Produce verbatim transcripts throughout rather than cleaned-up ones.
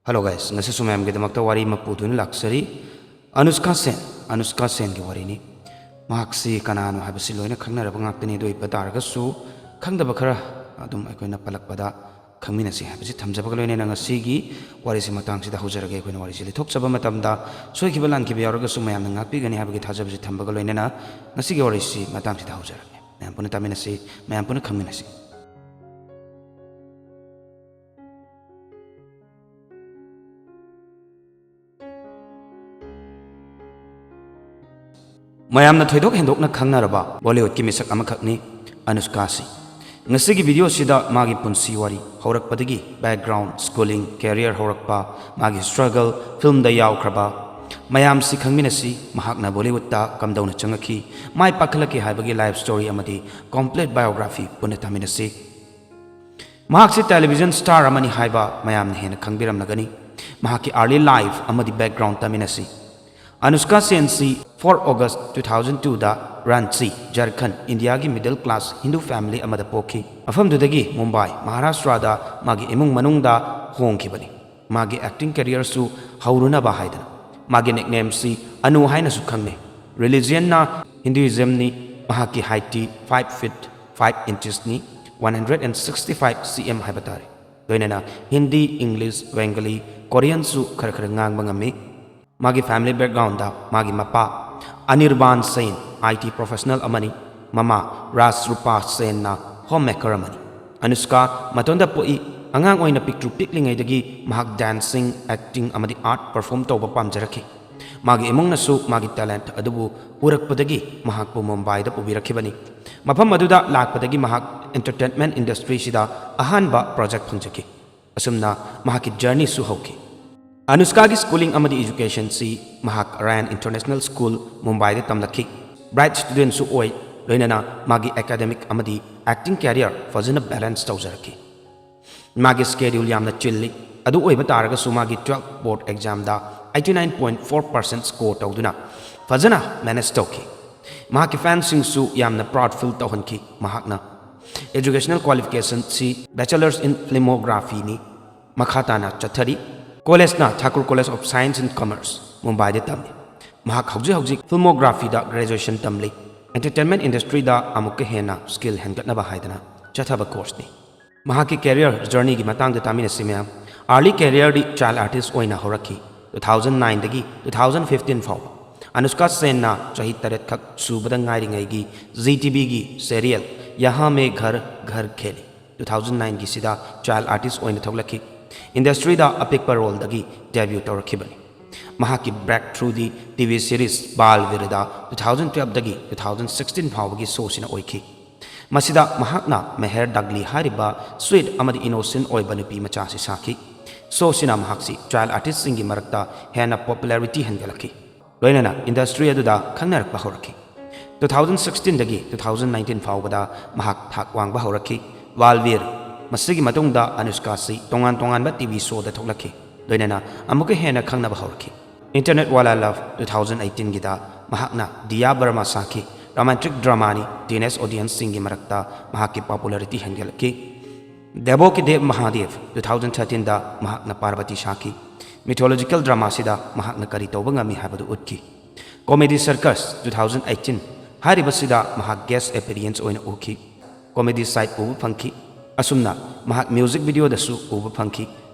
Hello guys, ꯉꯁꯤꯁꯨ ꯃꯌꯥꯝꯒꯤꯗꯃꯛꯇ ꯋꯥꯔꯤ ꯑꯃ ꯄꯨꯗꯨꯅ ꯂꯥꯛꯆꯔꯤ꯫ ꯑꯅꯨꯁꯀꯥ ꯁꯦꯟ, ꯑꯅꯨꯁꯀꯥ ꯁꯦꯟꯒꯤ ꯋꯥꯔꯤꯅꯤ꯫ ꯃꯍꯥꯛꯁꯤ ꯀꯅꯥꯅꯣ ꯍꯥꯏꯕꯁꯤ ꯂꯣꯏꯅ ꯈꯪꯅꯔꯕ ꯉꯥꯛꯇꯅꯤ꯫ ꯑꯗꯨ ꯑꯣꯏꯕ ꯇꯥꯔꯒꯁꯨ ꯈꯪꯗꯕ ꯈꯔ ꯑꯗꯨꯝ ꯑꯩꯈꯣꯏꯅ ꯄꯜꯂꯛꯄꯗ ꯈꯪꯃꯤꯟꯅꯁꯤ ꯍꯥꯏꯕꯁꯤ ꯊꯝꯖꯕꯒ ꯂꯣꯏꯅꯅ ꯉꯁꯤꯒꯤ ꯋꯥꯔꯤꯁꯤ ꯃꯇꯥꯡꯁꯤꯗ ꯍꯧꯖꯔꯒꯦ꯫ ꯑꯩꯈꯣꯏꯅ ꯋꯥꯔꯤꯁꯤ ꯂꯤꯊꯣꯛꯆꯕ ꯃꯇꯝꯗ ꯁꯣꯏꯈꯤꯕ ꯂꯥꯟꯈꯤꯕ ꯌꯥꯎꯔꯒꯁꯨ ꯃꯌꯥꯝꯅ ꯉꯥꯛꯄꯤꯒꯅꯤ ꯍꯥꯏꯕꯒꯤ ꯊꯥꯖꯕꯁꯤ ꯊꯝꯕꯒ ꯂꯣꯏꯅꯅ ꯉꯁꯤꯒꯤ ꯋꯥꯔꯤꯁꯤ ꯃꯇꯥꯡꯁꯤꯗ ꯍꯧꯖꯔꯒꯦ꯫ ꯃꯌꯥꯝ ꯄꯨꯟꯅ ꯇꯥꯃꯤꯟꯅꯁꯤ, ꯃꯌꯥꯝ ꯄꯨꯟꯅ ꯈꯪꯃꯤꯟꯅꯁꯤ꯫ ꯃꯌꯥꯝꯅ ꯊꯣꯏꯗꯣꯛ ꯍꯦꯟꯗꯣꯛꯅ ꯈꯪꯅꯔꯕ ꯕꯣꯂꯤꯋꯨꯗꯀꯤ ꯃꯤꯁꯛ ꯑꯃꯈꯛꯅꯤ ꯑꯅꯨꯁꯀꯥꯁꯤ꯫ ꯉꯁꯤꯒꯤ ꯚꯤꯗꯤꯑꯣꯁꯤꯗ ꯃꯥꯒꯤ ꯄꯨꯟꯁꯤ ꯋꯥꯔꯤ, ꯍꯧꯔꯛꯄꯗꯒꯤ background, schooling, career ꯍꯧꯔꯛꯄ, ꯃꯥꯒꯤ struggle, ꯐꯤꯜꯝꯗ ꯌꯥꯎꯈ꯭ꯔꯕ ꯃꯌꯥꯝꯁꯤ ꯈꯪꯃꯤꯟꯅꯁꯤ꯫ ꯃꯍꯥꯛꯅ ꯕꯣꯂꯤꯋꯨꯗꯇ ꯀꯝꯗꯧꯅ ꯆꯪꯉꯛꯈꯤ, ꯃꯥꯏ ꯄꯥꯛꯈꯠꯂꯛꯈꯤ ꯍꯥꯏꯕꯒꯤ life story ꯑꯃꯗꯤ complete biography ꯄꯨꯟꯅ ꯇꯥꯃꯤꯟꯅꯁꯤ꯫ ꯃꯍꯥꯛꯁꯤ ꯇꯦꯂꯤꯚꯤꯖꯟ star ꯑꯃꯅꯤ ꯍꯥꯏꯕ ꯃꯌꯥꯝꯅ ꯍꯦꯟꯅ ꯈꯪꯕꯤꯔꯝꯂꯒꯅꯤ꯫ ꯃꯍꯥꯛꯀꯤ early life ꯑꯃꯗꯤ background ꯇꯥꯃꯤꯟꯅꯁꯤ꯫ ꯑꯅꯨꯁꯀꯥ ꯁꯦꯟꯁꯤ four August two thousand twoꯗ Ranchi, ꯖꯔꯈꯟ, ꯏꯟꯗꯤꯌꯥꯒꯤ middle class Hindu family ꯑꯃꯗ ꯄꯣꯛꯈꯤ꯫ ꯃꯐꯝꯗꯨꯗꯒꯤ ꯃꯨꯝꯕꯥꯏ, ꯃꯍꯥꯔꯥꯁꯇ꯭ꯔꯥꯗ ꯃꯥꯒꯤ ꯏꯃꯨꯡ ꯃꯅꯨꯡꯗ ꯍꯣꯡꯈꯤꯕꯅꯤ꯫ ꯃꯥꯒꯤ acting careerꯁꯨ ꯍꯧꯔꯨꯅꯕ ꯍꯥꯏꯗꯅ꯫ ꯃꯥꯒꯤ nicknameꯁꯤ ꯑꯅꯨ ꯍꯥꯏꯅꯁꯨ ꯈꯪꯅꯩ꯫ Religionꯅ Hinduismꯅꯤ꯫ ꯃꯍꯥꯛꯀꯤ heightꯇꯤ five feet five inchesꯅꯤ, one hundred and sixty five cm ꯍꯥꯏꯕ ꯇꯥꯔꯦ꯫ ꯂꯣꯏꯅꯅ Hindi, English, Bengali, Koreanꯁꯨ ꯈꯔ ꯈꯔ ꯉꯥꯡꯕ ꯉꯝꯃꯤ꯫ ꯃꯥꯒꯤ family backgroundꯗ ꯃꯥꯒꯤ ꯃꯄꯥ ꯑꯅꯤꯔꯕꯥꯟ ꯁꯦꯟ, IT professional ꯑꯃꯅꯤ꯫ ꯃꯃꯥ ꯔꯥꯖꯔꯨꯄꯥ ꯁꯦꯟꯅ homemaker ꯑꯃꯅꯤ꯫ ꯑꯅꯨꯁꯀꯥ ꯃꯇꯣꯟꯗ ꯄꯣꯛꯏ꯫ ꯑꯉꯥꯡ ꯑꯣꯏꯅ ꯄꯤꯛꯇ꯭ꯔꯨ ꯄꯤꯛꯂꯤꯉꯩꯗꯒꯤ ꯃꯍꯥꯛ dancing, acting ꯑꯃꯗꯤ art perform ꯇꯧꯕ ꯄꯥꯝꯖꯔꯛꯈꯤ꯫ ꯃꯥꯒꯤ ꯏꯃꯨꯡꯅꯁꯨ ꯃꯥꯒꯤ talent ꯑꯗꯨꯕꯨ ꯎꯔꯛꯄꯗꯒꯤ ꯃꯍꯥꯛꯄꯨ ꯃꯨꯝꯕꯥꯏꯗ ꯄꯨꯕꯤꯔꯛꯈꯤꯕꯅꯤ꯫ ꯃꯐꯝ ꯑꯗꯨꯗ ꯂꯥꯛꯄꯗꯒꯤ ꯃꯍꯥꯛ entertainment industryꯁꯤꯗ ꯑꯍꯥꯟꯕ project ꯐꯪꯖꯈꯤ꯫ ꯑꯁꯨꯝꯅ ꯃꯍꯥꯛꯀꯤ journeyꯁꯨ ꯍꯧꯈꯤ꯫ ꯑꯅꯨꯁꯀꯥꯒꯤ schooling ꯑꯃꯗꯤ educationꯁꯤ ꯃꯍꯥꯛ Ryan International School, ꯃꯨꯝꯕꯥꯏꯗ ꯇꯝꯂꯛꯈꯤ꯫ Bright studentꯁꯨ ꯑꯣꯏ, ꯂꯣꯏꯅꯅ ꯃꯥꯒꯤ academic ꯑꯃꯗꯤ acting career ꯐꯖꯅ balance ꯇꯧꯖꯔꯛꯈꯤ꯫ ꯃꯥꯒꯤ schedule ꯌꯥꯝꯅ ꯆꯤꯜꯂꯤ꯫ ꯑꯗꯨ ꯑꯣꯏꯕ ꯇꯥꯔꯒꯁꯨ ꯃꯥꯒꯤ twelve board examꯗ eighty nine point four percent score ꯇꯧꯗꯨꯅ ꯐꯖꯅ manage ꯇꯧꯈꯤ꯫ ꯃꯍꯥꯛꯀꯤ fanꯁꯤꯡꯁꯨ ꯌꯥꯝꯅ proud feel ꯇꯧꯍꯟꯈꯤ꯫ ꯃꯍꯥꯛꯅ educational qualificationꯁꯤ Bachelors in Filmographyꯅꯤ꯫ ꯃꯈꯥ ꯇꯥꯅ ꯆꯠꯊꯔꯤ꯫ ꯀꯣꯂꯦꯖꯅ Thakur College of Science and Commerce, ꯃꯨꯝꯕꯥꯏꯗ ꯇꯝꯃꯤ꯫ ꯃꯍꯥꯛ ꯍꯧꯖꯤꯛ ꯍꯧꯖꯤꯛ filmographyꯗ graduation ꯇꯝꯂꯤ꯫ Entertainment industryꯗ ꯑꯃꯨꯛꯀ ꯍꯦꯟꯅ skill ꯍꯦꯟꯒꯠꯅꯕ ꯍꯥꯏꯗꯅ ꯆꯠꯊꯕ courseꯅꯤ꯫ ꯃꯍꯥꯛꯀꯤ career journeyꯒꯤ ꯃꯇꯥꯡꯗ ꯇꯥꯃꯤꯟꯅꯁꯤ ꯃꯌꯥꯝ꯫ Early careerꯗꯤ child artist ꯑꯣꯏꯅ ꯍꯧꯔꯛꯈꯤ꯫ Two thousand nineꯗꯒꯤ two thousand fifteen ꯐꯥꯎꯕ ꯑꯅꯨꯁꯀꯥ ꯁꯦꯟꯅ ꯆꯍꯤ ꯇꯔꯦꯠꯈꯛ ꯁꯨꯕꯗ ꯉꯥꯏꯔꯤꯉꯩꯒꯤ Zee TVꯒꯤ serial ꯌꯍꯥ ꯃꯦ ꯘꯔ ꯘꯔ ꯈꯦꯂꯤ two thousand nineꯒꯤꯁꯤꯗ child artist ꯑꯣꯏꯅ ꯊꯣꯛꯂꯛꯈꯤ꯫ Industryꯗ ꯑꯄꯤꯛꯄ roleꯗꯒꯤ debut ꯇꯧꯔꯛꯈꯤꯕꯅꯤ꯫ ꯃꯍꯥꯛꯀꯤ breakthroughꯗꯤ TV series ꯕꯥꯜ ꯕꯤꯔꯗ two thousand twelveꯗꯒꯤ two thousand sixteen ꯐꯥꯎꯕꯒꯤ showꯁꯤꯅ ꯑꯣꯏꯈꯤ꯫ ꯃꯁꯤꯗ ꯃꯍꯥꯛꯅ ꯃꯦꯍꯔ ꯗꯒꯂꯤ ꯍꯥꯏꯔꯤꯕ sweet ꯑꯃꯗꯤ innocent ꯑꯣꯏꯕ ꯅꯨꯄꯤ ꯃꯆꯥꯁꯤ ꯁꯥꯈꯤ꯫ Showꯁꯤꯅ ꯃꯍꯥꯛꯁꯤ child artistꯁꯤꯡꯒꯤ ꯃꯔꯛꯇ ꯍꯦꯟꯅ popularity ꯍꯦꯟꯒꯠꯂꯛꯈꯤ꯫ ꯂꯣꯏꯅꯅ industry ꯑꯗꯨꯗ ꯈꯪꯅꯔꯛꯄ ꯍꯧꯔꯛꯈꯤ꯫ Two thousand sixteenꯗꯒꯤ two thousand nineteen ꯐꯥꯎꯕꯗ ꯃꯍꯥꯛ ꯊꯥꯛ ꯋꯥꯡꯕ ꯍꯧꯔꯛꯈꯤ꯫ ꯕꯥꯜ ꯕꯤꯔ, ꯃꯁꯤꯒꯤ ꯃꯇꯨꯡꯗ ꯑꯅꯨꯁꯀꯥꯁꯤ ꯇꯣꯉꯥꯟ ꯇꯣꯉꯥꯟꯕ TV showꯗ ꯊꯣꯛꯂꯛꯈꯤ꯫ ꯂꯣꯏꯅꯅ ꯑꯃꯨꯛꯀ ꯍꯦꯟꯅ ꯈꯪꯅꯕ ꯍꯧꯔꯛꯈꯤ꯫ Internet Wala Love two thousand eighteenꯒꯤꯗ ꯃꯍꯥꯛꯅ ꯗꯤꯌꯥ ꯕꯔꯃꯥ ꯁꯥꯈꯤ꯫ Romantic dramaꯅꯤ, teenage audienceꯁꯤꯡꯒꯤ ꯃꯔꯛꯇ ꯃꯍꯥꯛꯀꯤ popularity ꯍꯦꯟꯒꯠꯂꯛꯈꯤ꯫ Debo Ki Dev Mahadev two thousand thirteenꯗ ꯃꯍꯥꯛꯅ ꯄꯥꯔꯕꯇꯤ ꯁꯥꯈꯤ꯫ Mythological dramaꯁꯤꯗ ꯃꯍꯥꯛꯅ ꯀꯔꯤ ꯇꯧꯕ ꯉꯝꯃꯤ ꯍꯥꯏꯕꯗꯨ ꯎꯠꯈꯤ꯫ Comedy Circus two thousand eighteen ꯍꯥꯏꯔꯤꯕꯁꯤꯗ ꯃꯍꯥꯛ guest appearance ꯑꯣꯏꯅ ꯎꯈꯤ꯫ Comedy side ꯎꯕ ꯐꯪꯈꯤ꯫ ꯑꯁꯨꯝꯅ ꯃꯍꯥꯛ music videoꯗꯁꯨ ꯎꯕ ꯐꯪꯈꯤ꯫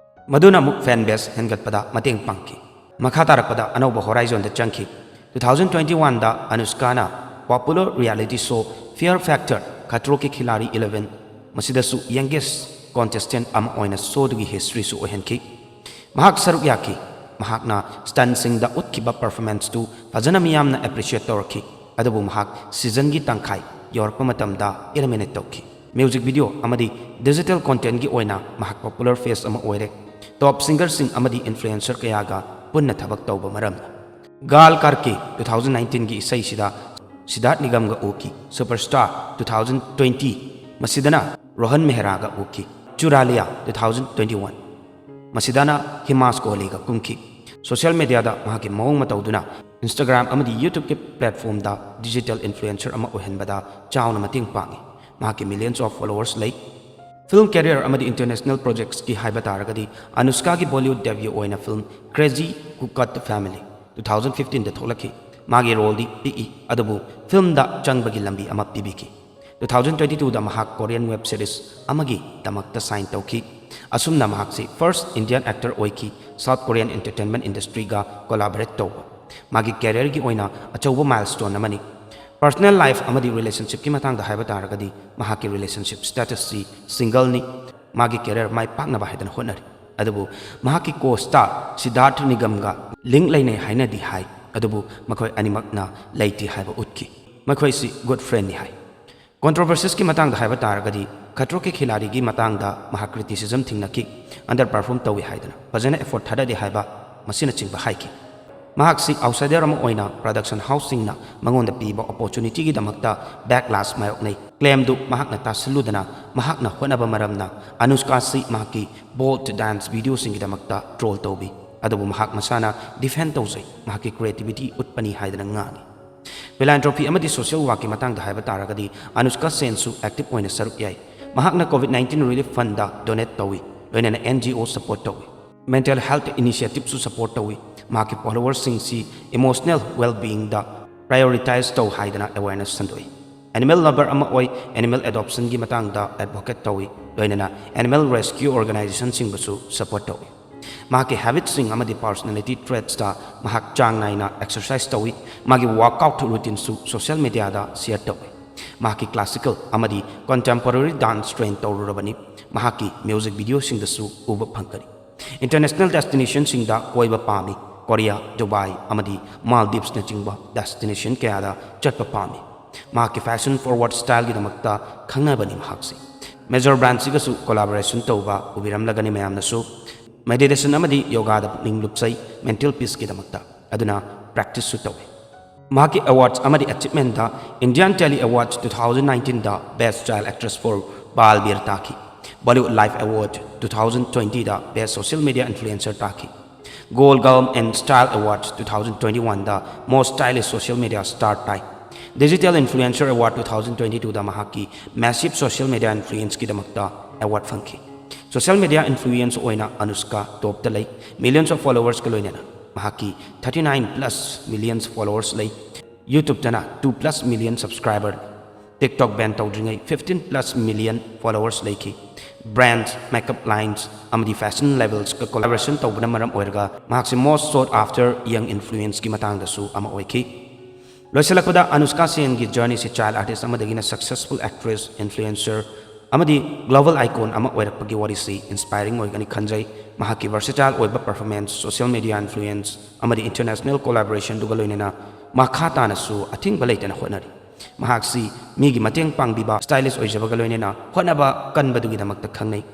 ꯃꯗꯨꯅ ꯑꯃꯨꯛ fan base ꯍꯦꯟꯒꯠꯄꯗ ꯃꯇꯦꯡ ꯄꯥꯡꯈꯤ꯫ ꯃꯈꯥ ꯇꯥꯔꯛꯄꯗ ꯑꯅꯧꯕ horizonꯗ ꯆꯪꯈꯤ꯫ Two thousand twenty oneꯗ ꯑꯅꯨꯁꯀꯥꯅ popular reality show Fear Factor Khatron Ke Khiladi eleven ꯃꯁꯤꯗꯁꯨ youngest contestant ꯑꯃ ꯑꯣꯏꯅ showꯗꯨꯒꯤ historyꯁꯨ ꯑꯣꯏꯍꯟꯈꯤ꯫ ꯃꯍꯥꯛ ꯁꯔꯨꯛ ꯌꯥꯈꯤ꯫ ꯃꯍꯥꯛꯅ stuntꯁꯤꯡꯗ ꯎꯠꯈꯤꯕ performanceꯇꯨ ꯐꯖꯅ ꯃꯤꯌꯥꯝꯅ appreciate ꯇꯧꯔꯛꯈꯤ꯫ ꯑꯗꯨꯕꯨ ꯃꯍꯥꯛ seasonꯒꯤ ꯇꯪꯈꯥꯏ ꯌꯧꯔꯛꯄ ꯃꯇꯝꯗ eliminate ꯇꯧꯈꯤ꯫ Music video ꯑꯃꯗꯤ digital contentꯀꯤ ꯑꯣꯏꯅ ꯃꯍꯥꯛ popular face ꯑꯃ ꯑꯣꯏꯔꯦ꯫ Top singerꯁꯤꯡ ꯑꯃꯗꯤ influencer ꯀꯌꯥꯒ ꯄꯨꯟꯅ ꯊꯕꯛ ꯇꯧꯕ ꯃꯔꯝꯅ꯫ Gaal Karke two thousand nineteenꯒꯤ ꯏꯁꯩꯁꯤꯗ ꯁꯤꯗꯥꯔꯊ ꯅꯤꯒꯝꯒ ꯎꯈꯤ꯫ Superstar two thousand twenty ꯃꯁꯤꯗꯅ Rohan ꯃꯦꯍꯔꯥꯒ ꯎꯈꯤ꯫ Chura Liya two thousand twenty one ꯃꯁꯤꯗꯅ ꯍꯤꯃꯥꯁ ꯀꯣꯍꯂꯤꯒ ꯀꯨꯝꯈꯤ꯫ Social mediaꯗ ꯃꯍꯥꯛꯀꯤ ꯃꯑꯣꯡ ꯃꯇꯧꯗꯨꯅ Instagram ꯑꯃꯗꯤ YouTubeꯀꯤ platformꯗ digital influencer ꯑꯃ ꯑꯣꯏꯍꯟꯕꯗ ꯆꯥꯎꯅ ꯃꯇꯦꯡ ꯄꯥꯡꯉꯤ꯫ ꯃꯍꯥꯛꯀꯤ millions of followers ꯂꯩ꯫ Film career ꯑꯃꯗꯤ international projectsꯀꯤ ꯍꯥꯏꯕ ꯇꯥꯔꯒꯗꯤ, ꯑꯅꯨꯁꯀꯥꯒꯤ Bollywood debut ꯑꯣꯏꯅ film Crazy Kukat Family two thousand fifteenꯗ ꯊꯣꯛꯂꯛꯈꯤ꯫ ꯃꯥꯒꯤ roleꯗꯤ ꯄꯤꯛꯏ, ꯑꯗꯨꯕꯨ filmꯗ ꯆꯪꯕꯒꯤ ꯂꯝꯕꯤ ꯑꯃ ꯄꯤꯕꯤꯈꯤ꯫ Two thousand twenty twoꯗ ꯃꯍꯥꯛ Korean web series ꯑꯃꯒꯤꯗꯃꯛꯇ sign ꯇꯧꯈꯤ꯫ ꯑꯁꯨꯝꯅ ꯃꯍꯥꯛꯁꯤ first Indian actor ꯑꯣꯏꯈꯤ South Korean entertainment industryꯒ collaborate ꯇꯧꯕ꯫ ꯃꯥꯒꯤ careerꯒꯤ ꯑꯣꯏꯅ ꯑꯆꯧꯕ milestone ꯑꯃꯅꯤ꯫ Personal life ꯑꯃꯗꯤ relationshipꯀꯤ ꯃꯇꯥꯡꯗ ꯍꯥꯏꯕ ꯇꯥꯔꯒꯗꯤ, ꯃꯍꯥꯛꯀꯤ relationship statusꯁꯤ singleꯅꯤ꯫ ꯃꯥꯒꯤ career ꯃꯥꯏ ꯄꯥꯛꯅꯕ ꯍꯥꯏꯗꯅ ꯍꯣꯠꯅꯔꯤ꯫ ꯑꯗꯨꯕꯨ ꯃꯍꯥꯛꯀꯤ co-star ꯁꯤꯗꯥꯔꯊ ꯅꯤꯒꯝꯒ link ꯂꯩꯅꯩ ꯍꯥꯏꯅꯗꯤ ꯍꯥꯏ, ꯑꯗꯨꯕꯨ ꯃꯈꯣꯏ ꯑꯅꯤꯃꯛꯅ ꯂꯩꯇꯦ ꯍꯥꯏꯕ ꯎꯠꯈꯤ꯫ ꯃꯈꯣꯏꯁꯤ good friendꯅꯤ ꯍꯥꯏ꯫ Controversiesꯀꯤ ꯃꯇꯥꯡꯗ ꯍꯥꯏꯕ ꯇꯥꯔꯒꯗꯤ, ꯈꯇ꯭ꯔꯣ ꯀꯦ ꯈꯤꯂꯥꯔꯤꯒꯤ ꯃꯇꯥꯡꯗ ꯃꯍꯥꯛ criticism ꯊꯦꯡꯅꯈꯤ, underperform ꯇꯧꯏ ꯍꯥꯏꯗꯅ, ꯐꯖꯅ effort ꯊꯥꯗꯗꯦ ꯍꯥꯏꯕ, ꯃꯁꯤꯅꯆꯤꯡꯕ ꯍꯥꯏꯈꯤ꯫ ꯃꯍꯥꯛꯁꯤ outsider ꯑꯃ ꯑꯣꯏꯅ production houseꯁꯤꯡꯅ ꯃꯉꯣꯟꯗ ꯄꯤꯕ opportunityꯒꯤꯗꯃꯛꯇ backlash ꯃꯥꯌꯣꯛꯅꯩ꯫ Claimꯗꯨ ꯃꯍꯥꯛꯅ ꯇꯥꯁꯤꯜꯂꯨꯗꯅ, ꯃꯍꯥꯛꯅ ꯍꯣꯠꯅꯕ ꯃꯔꯝꯅ ꯑꯅꯨꯁꯀꯥꯁꯤ ꯃꯍꯥꯛꯀꯤ bold dance videoꯁꯤꯡꯒꯤꯗꯃꯛꯇ troll ꯇꯧꯕꯤ꯫ ꯑꯗꯨꯕꯨ ꯃꯍꯥꯛ ꯃꯁꯥꯅ defend ꯇꯧꯖꯩ, ꯃꯍꯥꯛꯀꯤ creativity ꯎꯠꯄꯅꯤ ꯍꯥꯏꯗꯅ ꯉꯥꯡꯏ꯫ Philanthropy ꯑꯃꯗꯤ social workꯀꯤ ꯃꯇꯥꯡꯗ ꯍꯥꯏꯕ ꯇꯥꯔꯒꯗꯤ, ꯑꯅꯨꯁꯀꯥ ꯁꯦꯟꯁꯨ active ꯑꯣꯏꯅ ꯁꯔꯨꯛ ꯌꯥꯏ꯫ ꯃꯍꯥꯛꯅ COVID nineteen relief fundꯗ donate ꯇꯧꯏ, ꯂꯣꯏꯅꯅ NGO support ꯇꯧꯏ꯫ Mental health initiativeꯁꯨ support ꯇꯧꯏ꯫ ꯃꯍꯥꯛꯀꯤ followerꯁꯤꯡꯁꯤ emotional well-beingꯗ prioritize ꯇꯧ ꯍꯥꯏꯗꯅ awareness ꯁꯟꯗꯣꯛꯏ꯫ Animal lover ꯑꯃ ꯑꯣꯏ, animal adoptionꯒꯤ ꯃꯇꯥꯡꯗ advocate ꯇꯧꯏ, ꯂꯣꯏꯅꯅ animal rescue organizationꯁꯤꯡꯕꯨꯁꯨ support ꯇꯧꯏ꯫ ꯃꯍꯥꯛꯀꯤ habitsꯁꯤꯡ ꯑꯃꯗꯤ personality traitsꯇ ꯃꯍꯥꯛ ꯆꯥꯡ ꯅꯥꯏꯅ exercise ꯇꯧꯏ꯫ ꯃꯥꯒꯤ workout routineꯁꯨ social mediaꯗ share ꯇꯧꯏ꯫ ꯃꯍꯥꯛꯀꯤ classical ꯑꯃꯗꯤ contemporary dance train ꯇꯧꯔꯨꯔꯕꯅꯤ꯫ ꯃꯍꯥꯛꯀꯤ music videoꯁꯤꯡꯗꯁꯨ ꯎꯕ ꯐꯪꯒꯅꯤ꯫ International destinationꯁꯤꯡꯗ ꯀꯣꯏꯕ ꯄꯥꯝꯃꯤ꯫ Korea, Dubai ꯑꯃꯗꯤ Maldives ꯅꯆꯤꯡꯕ destination ꯀꯌꯥꯗ ꯆꯠꯄ ꯄꯥꯝꯃꯤ꯫ ꯃꯍꯥꯛꯀꯤ fashion forward styleꯒꯤꯗꯃꯛꯇ ꯈꯪꯅꯕꯅꯤ ꯃꯍꯥꯛꯁꯤ꯫ Major brandꯁꯤꯒꯁꯨ collaboration ꯇꯧꯕ ꯎꯕꯤꯔꯝꯂꯒꯅꯤ ꯃꯌꯥꯝꯅꯁꯨ꯫ Meditation ꯑꯃꯗꯤ yogaꯗ ꯄꯨꯛꯅꯤꯡ ꯂꯨꯞꯆꯩ mental peaceꯀꯤꯗꯃꯛꯇ, ꯑꯗꯨꯅ practiceꯁꯨ ꯇꯧꯏ꯫ ꯃꯍꯥꯛꯀꯤ awards ꯑꯃꯗꯤ achievementꯗ Indian Telly Awards two thousand nineteenꯗ Best Child Actress for Bal Veer ꯇꯥꯈꯤ꯫ Bollywood Life Award two thousand twentyꯗ Best Social Media Influencer ꯇꯥꯈꯤ꯫ Gold Gum and Style Awards two thousand twenty-oneꯗ Most Stylish Social Media Star ꯇꯥꯏ꯫ Digital Influencer Award two thousand twenty-twoꯗ ꯃꯍꯥꯛꯀꯤ massive social media influenceꯀꯤꯗꯃꯛꯇ award ꯐꯪꯈꯤ꯫ Social media influence ꯑꯣꯏꯅ ꯑꯅꯨꯁꯀꯥ ꯇꯣꯞꯇ ꯂꯩ, millions of ꯐꯣꯂꯣꯋꯔꯁꯀ ꯂꯣꯏꯅꯅ꯫ ꯃꯍꯥꯛꯀꯤ thirty nine plus millions followers ꯂꯩ꯫ ꯌꯨꯇ꯭ꯌꯨꯕꯇꯅ two plus million subscriber. TikTok ꯕꯦꯟ ꯇꯧꯗ꯭ꯔꯤꯉꯩ fifteen plus million followers ꯂꯩꯈꯤ꯫ ꯕ꯭ꯔꯥꯟꯗ, ꯃꯦꯀꯞ ꯂꯥꯏꯟꯁ ꯑꯃꯗꯤ ꯐꯦꯁꯟ ꯂꯦꯕꯦꯜꯁꯀ ꯀꯣꯂꯥꯕꯣꯔꯦꯁꯟ ꯇꯧꯕꯅ ꯃꯔꯝ ꯑꯣꯏꯔꯒ ꯃꯍꯥꯛꯁꯦ most sought after young influenceꯀꯤ ꯃꯇꯥꯡꯗꯁꯨ ꯑꯃ ꯑꯣꯏꯈꯤ꯫ ꯂꯣꯏꯁꯤꯜꯂꯛꯄꯗ, ꯑꯅꯨꯁꯀꯥ ꯁꯦꯟꯒꯤ ꯖꯔꯅꯤꯁꯤ ꯆꯥꯏꯜ ꯑꯥꯔꯇꯤꯁ ꯑꯃꯗꯒꯤꯅ ꯁꯛꯁꯦꯁꯐꯨꯜ ꯑꯦꯛꯇ꯭ꯔꯦꯁ, ꯏꯟꯐ꯭ꯂꯨꯌꯦꯟꯁꯔ ꯑꯃꯗꯤ ꯒ꯭ꯂꯣꯕꯜ ꯑꯥꯏꯀꯣꯟ ꯑꯃ ꯑꯣꯏꯔꯛꯄꯒꯤ ꯋꯥꯔꯤꯁꯤ ꯏꯟꯁꯄꯥꯏꯔꯤꯡ ꯑꯣꯏꯒꯅꯤ ꯈꯟꯖꯩ꯫ ꯃꯍꯥꯛꯀꯤ ꯚꯔꯁꯦꯇꯥꯏꯜ ꯑꯣꯏꯕ ꯄꯔꯐꯣꯔꯃꯦꯟꯁ, ꯁꯣꯁꯤꯌꯦꯜ ꯃꯤꯗꯤꯌꯥ ꯏꯟꯐ꯭ꯂꯨꯌꯦꯟꯁ ꯑꯃꯗꯤ ꯏꯟꯇꯔꯅꯦꯁꯅꯦꯜ ꯀꯣꯂꯥꯕꯣꯔꯦꯁꯟꯗꯨꯒ ꯂꯣꯏꯅꯅ ꯃꯈꯥ ꯇꯥꯅꯁꯨ ꯑꯊꯤꯡꯕ ꯂꯩꯇꯅ ꯍꯣꯠꯅꯔꯤ꯫ ꯃꯍꯥꯛꯁꯤ ꯃꯤꯒꯤ ꯃꯇꯦꯡ ꯄꯥꯡꯕꯤꯕ, ꯁ꯭ꯇꯥꯏꯂꯤꯁ ꯑꯣꯏꯖꯕꯒ ꯂꯣꯏꯅꯅ ꯍꯣꯠꯅꯕ ꯀꯟꯕꯗꯨꯒꯤꯗꯃꯛꯇ ꯈꯪꯅꯩ꯫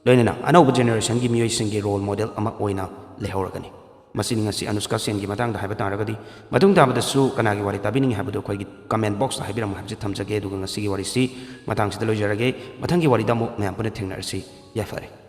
ꯂꯣꯏꯅꯅ ꯑꯅꯧꯕ ꯖꯦꯅꯦꯔꯦꯁꯟꯒꯤ ꯃꯤꯑꯣꯏꯁꯤꯡꯒꯤ ꯔꯣꯜ ꯃꯣꯗꯦꯜ ꯑꯃ ꯑꯣꯏꯅ ꯂꯩꯍꯧꯔꯒꯅꯤ꯫ ꯃꯁꯤꯅꯤ ꯉꯁꯤ ꯑꯅꯨꯁꯀꯥ ꯁꯦꯟꯒꯤ ꯃꯇꯥꯡꯗ ꯍꯥꯏꯕ ꯇꯥꯔꯒꯗꯤ꯫ ꯃꯇꯨꯡ ꯇꯥꯕꯗꯁꯨ ꯀꯅꯥꯒꯤ ꯋꯥꯔꯤ ꯇꯥꯕꯤꯅꯤꯡꯉꯤ ꯍꯥꯏꯕꯗꯨ ꯑꯩꯈꯣꯏꯒꯤ ꯀꯃꯦꯟ ꯕꯣꯛꯁꯇ ꯍꯥꯏꯕꯤꯔꯝꯃꯨ ꯍꯥꯏꯕꯁꯤ ꯊꯝꯖꯒꯦ꯫ ꯑꯗꯨꯒ ꯉꯁꯤꯒꯤ ꯋꯥꯔꯤꯁꯤ ꯃꯇꯥꯡꯁꯤꯗ ꯂꯣꯏꯖꯔꯒꯦ꯫ ꯃꯊꯪꯒꯤ ꯋꯥꯔꯤꯗ ꯑꯃꯨꯛ ꯃꯌꯥꯝ ꯄꯨꯟꯅ ꯊꯦꯡꯅꯔꯁꯤ꯫ ꯌꯥꯏꯐꯔꯦ꯫